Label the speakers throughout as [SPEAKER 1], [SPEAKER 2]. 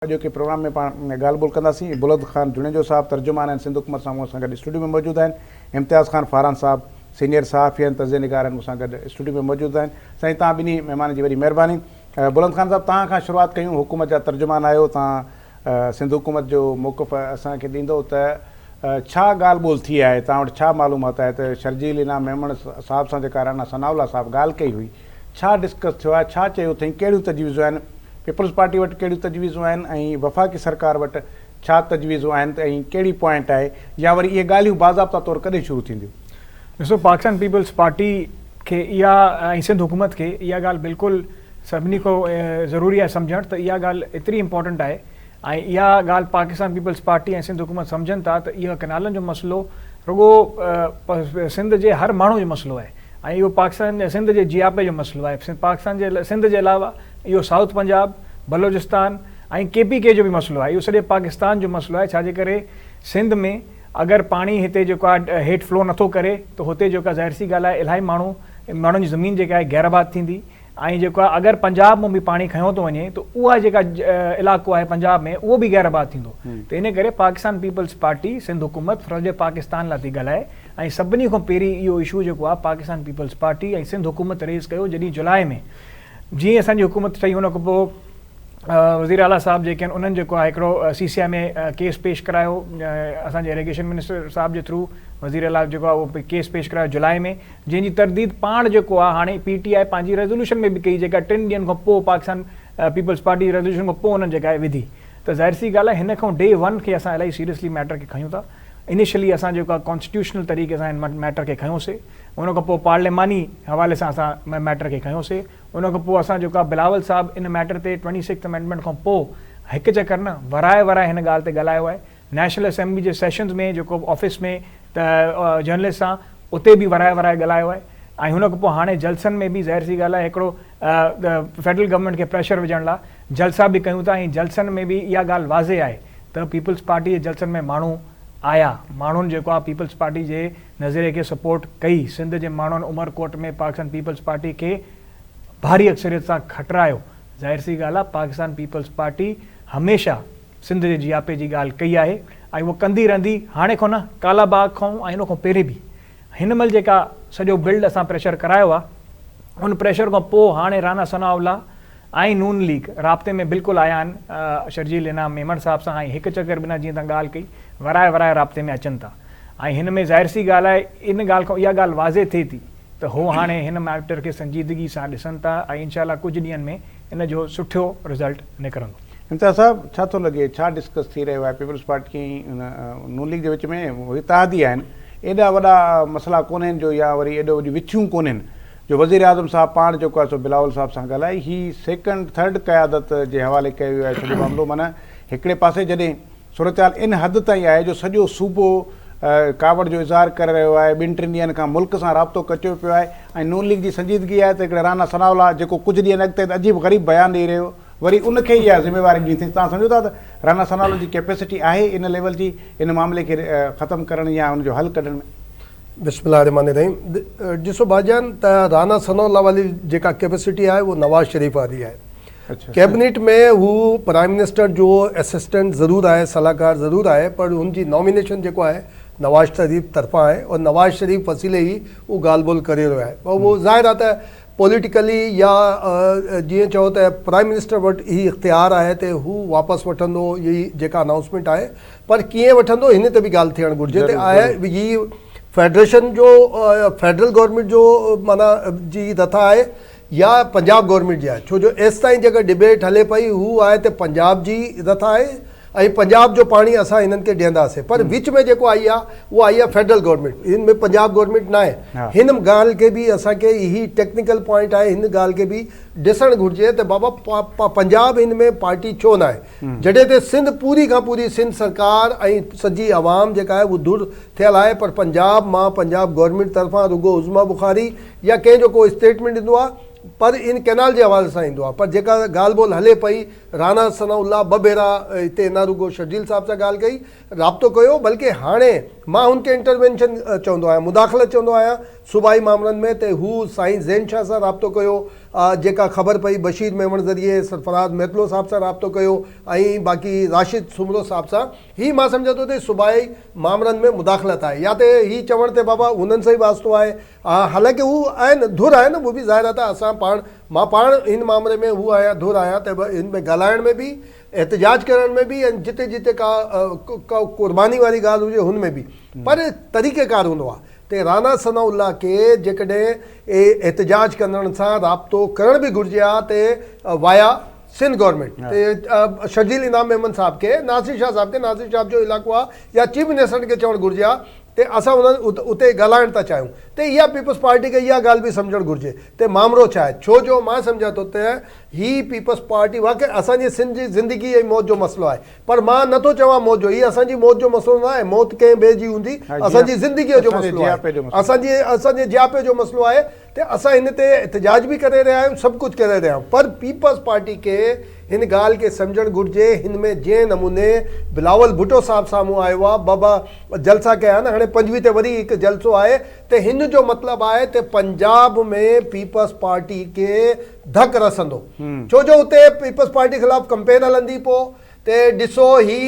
[SPEAKER 1] اڄوڪي پروگرام ۾ پاڻ ڳالهه ٻولهه ڪنداسين. بلند خان جوڻيجو صاحب ترجمان آهن سنڌ حڪومت سان مون سان گڏ اسٽوڊيو ۾ موجود آهن. امتياز خان فاران صاحب سينيئر صحافي آهن تجزيه نگار آهن مون سان گڏ اسٽوڊيو ۾ موجود آهن. سائين توهان ٻنهي مهمانن جي وڏي مهرباني. بلند خان صاحب توهان کان شروعات ڪيون حڪومت جا ترجمان آهيو توهان سنڌ حڪومت جو موقف اسان کي ڏيندو ته ڇا ڳالهه ٻولهه ٿي آهي توهان وٽ ڇا معلومات آهي ته شرجيل انعام ميمڻ صاحب سان جيڪا رانا ثناء الله صاحب ڳالهه ڪئي هئي ڇا ڊسڪس ٿيو آهي ڇا چيو اٿئين ڪهڙيون تجويزون آهن پيپلز پارٽي وٽ ڪهڙيون تجويزون آهن ۽ وفاقي سرڪار وٽ ڇا تجويزون آهن ۽ ڪهڙي پوائنٽ آهي يا وري اهي ڳالهيون باضابطا طور ڪڏهن شروع ٿينديون؟
[SPEAKER 2] ڏسو پاڪستان پيپلز پارٽي کي اها ۽ سنڌ حڪومت کي اها ڳالهه بلڪل سڀني کان ضروري آهي سمجهڻ ته اها ڳالهه ايتري امپورٽنٽ آهي ۽ اها ڳالهه پاڪستان پيپلز پارٽي ۽ سنڌ حڪومت سمجهن ٿا ته اهو ڪئنالن جو مسئلو رڳو سنڌ جي هر ماڻهو جو مسئلو آهي ۽ اهو پاڪستان سنڌ جي جياپي جو مسئلو آهي پاڪستان جي سنڌ جي علاوه اهو south Punjab, Balochistan ۽ K P K جو به مسئلو آهي اهو سڄي پاڪستان جو مسئلو آهي ڇا جي ڪري سنڌ ۾ اگر پاڻي هتي جيڪو آهي هيٺ فلو نٿو ڪري ته هتي جيڪو آهي ظاهر سي ڳالهه آهي الاهي ماڻهو ماڻهن جي زمين جيڪا آهي غير آباد ٿيندي ۽ جيڪو آهي اگر پنجاب مان به پاڻي کنيو ٿو وڃي ته اها جيڪا علائقو آهي پنجاب ۾ اهو به غير آباد ٿيندو ته ان ڪري پاڪستان پيپلز پارٽي سنڌ حڪومت سڄي پاڪستان لاء ٿي ڳالهائي ۽ سڀني کان پهرين اهو اشو جيڪو آهي پاڪستان پيپلز پارٽي ۽ سنڌ حڪومت ريز ڪيو جڏهن جولاء ۾ جيئن اسان جي حڪومت ٺهي ان کان پوء وزير اعليٰ صاحب جيڪي آهن انهن جيڪو آهي هڪڙو سي سي آء ۾ ڪيس پيش ڪرايو اسان جي ايريگيشن منسٽر صاحب جي ٿرو وزير اعليٰ جيڪو آهي اهو ڪيس پيش ڪرايو جولاء ۾ جنهن جي ترديد پاڻ جيڪو آهي هاڻي پي ٽي آء پنهنجي ريزولوشن ۾ به ڪئي جيڪا ٽن ڏينهن کان پوء پاڪستان پيپلز پارٽي جي ريزولوشن کان پوء انهن جيڪا آهي وڌي ته ظاهر سي ڳالهه آهي هن کان ڊي ون کي اسان الاهي سيريسلي ميٽر کي کڻيون ٿا انيشلي اسان جيڪو آهي ڪانسٽيٽيوشنل طريقي سان هن ميٽر کي کنيوسي ان کان پوء پارلياماني حوالي سان اسان ميٽر کي کنيوسي ان کان پوء اسان جيڪو آهي بلاول صاحب ان ميٽر تي ٽوئنٽي سڪس امينڊمينٽ کان پوء هڪ چڪر نه ورائي ورائي هن ڳالهه تي ڳالهايو آهي نيشنل اسيمبلي جي سيشنز ۾ جيڪو آفيس ۾ ته جرنلسٽ سان اتي به ورائي ورائي ڳالهايو آهي ۽ هن کان پوء هاڻي جلسن ۾ به ظاهر سي ڳالهه آهي هڪڙو فيڊرل گورنمينٽ کي پريشر وجهڻ لاء جلسا به ڪيون ٿا ۽ جلسن ۾ به اها ڳالهه واضح آهي ته پيپلز پارٽي جي جلسن ۾ ماڻهو آيا ماڻهن جيڪو آهي پيپلز پارٽي جي نظريي کي سپورٽ ڪئي، سنڌ جي ماڻهن عمرڪوٽ ۾ پاڪستان پيپلز پارٽي کي ڀاري اڪثريت سان کٽرايو، ظاهر سي ڳالهه آهي پاڪستان پيپلز پارٽي هميشه سنڌ جي جياپي جي ڳالهه ڪئي آهي ۽ اهو ڪندي رهندي، هاڻي کان نه ڪالا باغ کان ۽ ان کان پهرين به هن مهل جيڪا سڄو بلڊ اسان پريشر ڪرايو آهي ان پريشر کان پوء هاڻي رانا ثناء الله ۽ نون ليگ رابطي ۾ بلڪل آيا آهن شرجيل انعام ميمڻ صاحب سان ۽ هڪ چڪر به نه جيئن تان ڳالهه ڪئي ورائي ورائي رابطي ۾ اچن ٿا ۽ هن ۾ ظاهر سي ڳالهه آهي ان ڳالهه کان اها ڳالهه واضح ٿئي ٿي ته هو هاڻي هن ميٽر کي سنجيدگي سان ڏسن ٿا ۽ انشاء الله ڪجهه ڏينهن ۾ ان جو سٺو رزلٽ نڪرندو.
[SPEAKER 1] امتياز صاحب ڇا ٿو لڳي ڇا ڊسڪس ٿي رهيو آهي پيپلز پارٽي ۽ نون ليگ جي وچ ۾ اتحادي آهن ايڏا وڏا مسئلا ڪونهن جو يا وري ايڏو وڏيون وٿيون ڪونهن جو وزيراعظم صاحب پاڻ جيڪو آهي سو بلاول صاحب سان ڳالهائي هي سيڪنڊ ٿرڊ قيادت جي حوالي ڪيو ويو آهي سڄو معاملو معنيٰ هڪڙي پاسي جڏهن صورتحال ان حد تائين آهي جو سڄو صوبو ڪاوڙ جو اظهار ڪري رهيو آهي ٻن ٽن ڏينهن کان ملڪ سان رابطو ڪٽيو پيو آهي ۽ نون ليگ جي سنجيدگي آهي ته هڪڙي رانا ثناء الله جيڪو ڪجهه ڏينهن اڳ تائين عجيب غريب بيان ڏئي رهيو وري ان کي اها ذميواري ڏني اٿئي توهان سمجهو ٿا ته رانا ثناء الله جي ڪيپيسٽي آهي ان ليول جي ان معاملي کي ختم ڪرڻ يا ان جو حل ڪڍڻ ۾؟
[SPEAKER 3] بسم الله الرحمٰن الرحيم ڏسو ڀاء جان ته رانا ثناء الله والي جيڪا ڪيپيسٽي آهي اهو نواز شريف واري آهي ڪيبنيٽ ۾ هو پرائم منسٽر جو اسسٽنٽ ضرور آهي صلاحڪار ضرور آهي پر هن جي نامينيشن جيڪو آهي نواز شريف طرفان آهي اور نواز شريف وسيلي ئي اهو ڳالهه ٻولهه ڪري رهيو آهي اهو ظاهر آهي ته پوليٽيڪلي يا جيئن چئو ته پرائم منسٽر وٽ هي اختيار آهي ته هو واپس وٺندو هي جيڪا انائونسمينٽ آهي پر ڪيئن وٺندو هن تي به ڳالهه ٿيڻ گهرجي ته آء هي فيڊريشن جو فيڊرل گورنمينٽ جو معنيٰ جي رٿا آهي يا پنجاب گورنمينٽ جي آهي ڇو جو ايستائين جيڪا ڊبيٽ هلي پئي هو آهي ته پنجاب جي رٿا آهي ۽ پنجاب جو پاڻي اسان هنن کي ڏينداسين پر وچ ۾ جيڪو آئي آهي اها آئي آهي فيڊرل گورنمينٽ هن ۾ پنجاب گورنمينٽ ناهي هن ڳالهه کي به اسان کي هي ٽيڪنيڪل پوائنٽ آهي هن ڳالهه کي به ڏسڻ گهرجي ته بابا پنجاب هن ۾ پارٽي ڇو ناهي جڏهن ته سنڌ پوري کان پوري سنڌ سرڪار ۽ سڄي عوام جيڪا آهي اهو ڌر ٿيل آهي پر پنجاب مان پنجاب گورنمينٽ طرفان رڳو عظميٰ بخاري يا ڪنهن جو ڪو اسٽيٽمينٽ ايندو آهي پر ان ڪئنال جي حوالي سان ايندو آهي پر جيڪا ڳالهه ٻولهه هلي پئي رانا ثناء الله ٻه ڀيرا هتي نه رڳو شرجيل صاحب سان ڳالهه ڪئي رابطو ڪيو بلڪه هاڻي مان هن کي انٽروينشن چوندو آهيان مداخلت چوندو آهيان صوبائي مامرن ۾ ته هو سائين زين شاهه سان رابطو ڪيو جيڪا خبر پئي بشير ميمڻ ذريعي سرفراز ميتلو صاحب سان رابطو ڪيو ۽ باقي راشد سومرو صاحب سان هي مان سمجهان ٿو ته صوبائي مامرن ۾ مداخلت آهي يا ته هي چوڻ تي بابا هنن سان ئي واسطو آهي حالانڪه هو آهن ڌر آهن اهو به ظاهر آهي ته اسان پاڻ مان پاڻ هن مامري ۾ هو آهيان ڌر آهيان ته هن ۾ ڳالهائڻ ۾ به احتجاج ڪرڻ ۾ به ۽ جتي جتي ڪا ڪا قرباني واري ڳالهه هجي هن ۾ به پر طريقه ڪار هوندو آهي تي رانا ثناء الله کي جيڪڏهن احتجاج ڪندڙن سان رابطو ڪرڻ به گهرجي ها ته وايا سنڌ گورنمينٽ تي شرجيل انعام ميمن صاحب کي ناصر شاهه صاحب کي ناصر شاهه جو علائقو آهي يا چيف منسٽر کي چوڻ گهرجي ها ته اسان انهن اتي ڳالهائڻ ٿا چاهيون ته اها پيپلز پارٽي کي اها ڳالهه به سمجهڻ گهرجي ته مامرو ڇا آهي ڇو جو مان سمجهان ٿو ته هي پيپلز پارٽي واقعي اسان جي سنڌ جي زندگي ۽ موت جو مسئلو آهي پر مان نه ٿو چوان موت جو، هي اسان جي موت جو مسئلو نه آهي، موت ڪنهن ٻئي جي هوندي، اسان جي زندگيء جو مسئلو آهي، اسان جي اسان جي جياپي جو مسئلو آهي ته اسان هن تي احتجاج به ڪري رهيا آهيون، سڀ ڪجهه ڪري رهيا آهيون پر پيپلز پارٽي کي هن ڳالهه کي سمجهڻ گهرجي، هن ۾ جنهن نموني بلاول ڀٽو صاحب سامهون آيو آهي، ٻه ٻه جلسا ڪيا آهن، هاڻي 25 تي وري هڪ جلسو آهي ته هن جو مطلب آهي ته پنجاب ۾ پيپلز پارٽي کي ڌڪ رسندو ڇو جو اتي پيپلز پارٽي خلاف ڪمپين هلندي پو ته ڏسو هي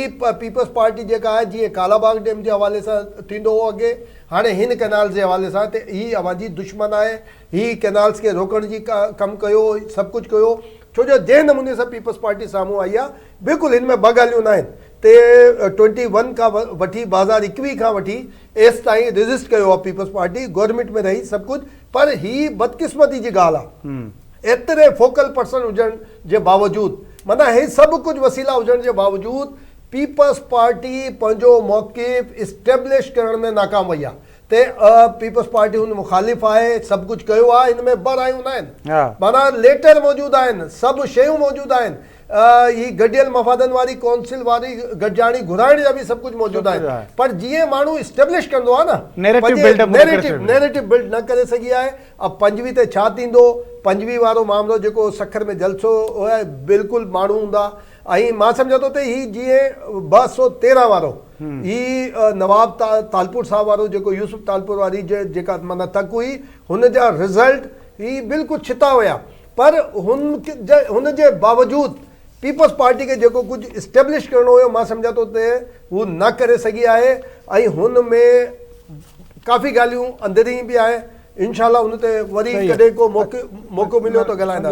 [SPEAKER 3] پيپلز پارٽي جيڪا آهي جيئن ڪالا باغ ڊيم جي حوالي سان ٿيندو هو اڳي هاڻي هن ڪئنالز جي حوالي سان ته هي اوهان جي دشمن آهي هي ڪئنالز کي روڪڻ جي ڪم ڪيو سڀ ڪجهه ڪيو ڇو جو جنهن نموني سان پيپلز پارٽي سامهون آئي آهي بلڪل هن ۾ ٻه ڳالهيون نه آهن ته ٽوئنٽي ون کان وٺي 2021 کان وٺي ايستائين ريزسٽ ڪيو آهي پيپلز پارٽي گورنمينٽ ۾ رهي سڀ ڪجهه پر هي بدقسمتي جي ڳالهه آ ايتري فوڪل پرسن هجڻ جي باوجود معنيٰ هي سڀ ڪجهه وسيلا هجڻ جي باوجود پيپلز پارٽي پنهنجو موقف اسٽيبلش ڪرڻ ۾ ناڪام وئي آ ته پيپلز پارٽي هن مخالف آهي سڀ ڪجهه ڪيو آ هن ۾ ٻه رايون ناهن معنيٰ ليٽر موجود آهن سڀ شيون موجود آهن هي گڏيل مفادن واري ڪونسل واري گڏجاڻي گهرائڻ جا به سڀ ڪجهه موجود آهن پر جيئن ماڻهو اسٽيبلش ڪندو آهي نه نيريٽو نيريٽو بلڊ نه ڪري سگهي آهي اب 25 تي ڇا ٿيندو 25 وارو معاملو جيڪو سکر ۾ جلسو آهي بلڪل ماڻهو هوندا ۽ مان سمجهان ٿو ته هي جيئن 213 وارو هي نواب تالپور صاحب وارو جيڪو يوسف تالپور واري جيڪا معنيٰ تڪ هئي هن جا رزلٽ هي بلڪل ڇتا هيا پر هن جي باوجود پيپلز پارٽي کي جيڪو ڪجهه اسٽيبلش ڪرڻو هيو مان سمجهان ٿو ته هو نه ڪري سگهي آهي ۽ هن ۾ ڪافي ڳالهيون اندرين به آهن انشاء الله ان تي وري ڪڏهن ڪو موقعو مليو ته ڳالهائينداسين.